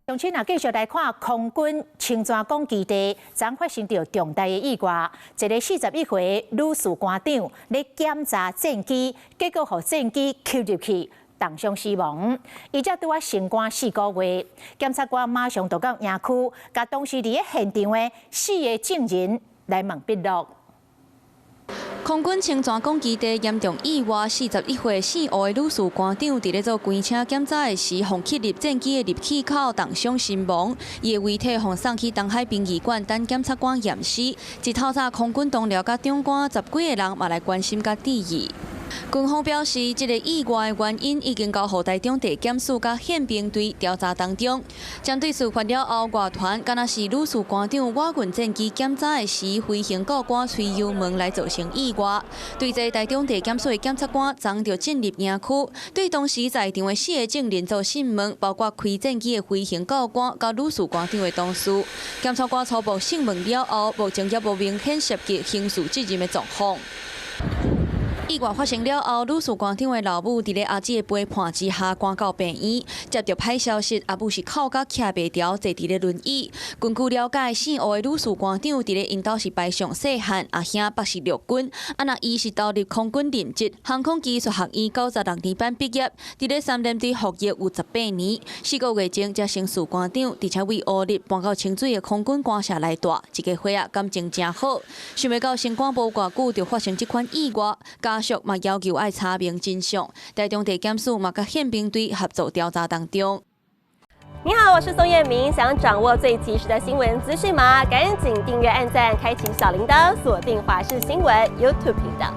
鄉親啊，繼續來看空軍清泉崗基地，昨昏發生著重大的意外，一个41歲女士官長咧檢查戰機，結果予戰機吸入去，重傷死亡。伊才拄仔升官4個月，檢察官馬上就到營區，共當時佇咧現場的四个證人來問筆錄。空軍清泉崗基地嚴重意外，41歲姓吳的女士官長佇咧做關車檢查的時，予吸入戰機的入氣口，重傷身亡。伊的遺體予送去東海殯儀館等檢察官驗屍。一透早，空軍同僚佮長官十幾个人嘛來關心佮致意。軍方表示，這个意外的原因已經交予台中地檢署佮憲兵隊調查當中。針對事發了後，外傳敢若是女士官長倚近戰機檢查的時，飛行教官吹油門來造成意外。對這台中地檢署的檢察官昨就進入營區，對當時在場的四个證人做訊問，包括開戰機的飛行教官佮女士官長的同事。檢察官初步訊問了後，目前猶無明顯涉及刑事責任的狀況。意外發生了後，女士官長的老母佇咧阿姊的陪伴之下趕到病院，接著歹消息，阿母是哭甲徛袂牢，坐佇咧輪椅。根據了解，姓吳的女士官長佇咧𪜶兜是排上細漢，阿兄86斤。啊，若伊是投入空軍任職，航空技術學院96年班畢業，佇咧三聯隊服役有18年。4個月前才升士官長，而且為烏日搬到清水的空軍官舍來蹛，一家伙仔感情誠好。想袂到升官無偌久就發生這款意外。家屬嘛要求愛查明真相，台中地檢署嘛佮憲兵隊合作調查當中。你好，我是宋燕明，想掌握最及時的新聞資訊嗎？趕緊訂閱、按讚、開啟小鈴鐺，鎖定華視新聞 YouTube 頻道。